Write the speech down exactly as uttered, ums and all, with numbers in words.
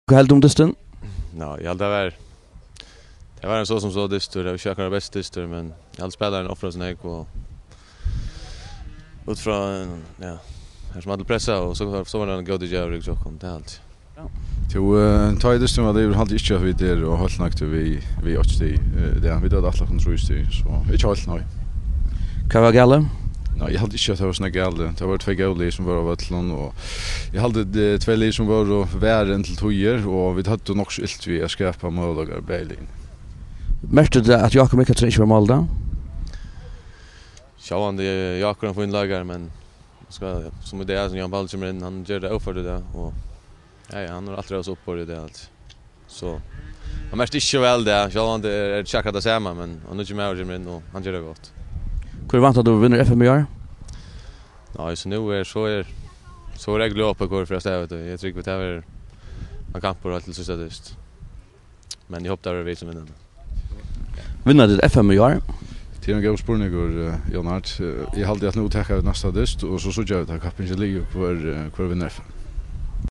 Hvat heldur tú um dystin? Ná, eg haldi, tað var, tað var ein so sum so dystur. Tað var ikki akkurát besti dystur, men eg haldi, spælararnir ofraðu seg nógv, og út frá ein, ja, har sum allir pressaðu, og so, so var tað ein góður djóvur hjá okkum, tað haldi eg. Ja. Tú, eh, tá ið dysturin var liðugur, haldi eg ikki, at vit eru heilt nøgd við, við eitt stig, eh, í dag. Vit høvdu ætlað okkum trý stig, so ikki heilt, nei. Hvat var galið? Nei, eg haldi ikki, at tað var so nógv galið. Tað vóru tvey góð lið, sum vóru á vøllinum, og eg haldi, tað tvey lið, sum vóru verri enn til tíðir, og vit høvdu nokk so ilt við at skapa møguleikar bæði liðini. Merkti tú, at Jákup Michaelsen ikki var í máli í dag? Sjálvandi er Jákup ein fínur leikari, men skal, sum í dag, sum Jan Pauli kemur inn, hann ger tað óført í dag, og ja, ja, hann er altíð so uppborið í dag, altso. So, hann merkti ikki so væl í dag, sjálvandi er, er tað ikki akkurát tað sama, men ein nýggjur maður kemur inn, og hann ger tað gott. Hvør væntar tú vinnur F M í ár? Nei, so nú er, so er, so er regluliga opið, hvør fer avstað, veit tú. Eg trúgvi, tað verður ein kampur heilt til síðsta dyst. Men eg hopi, tað verða vit sum vinna. Vinna tit F M í ár? Tað er ein góður spurningur, eh, Leonhard. Eh, eg haldi, at nú taka vit næsta dyst, og so síggja vit, tá kappingin er liðug, hvør, eh, hvør vinnur F M.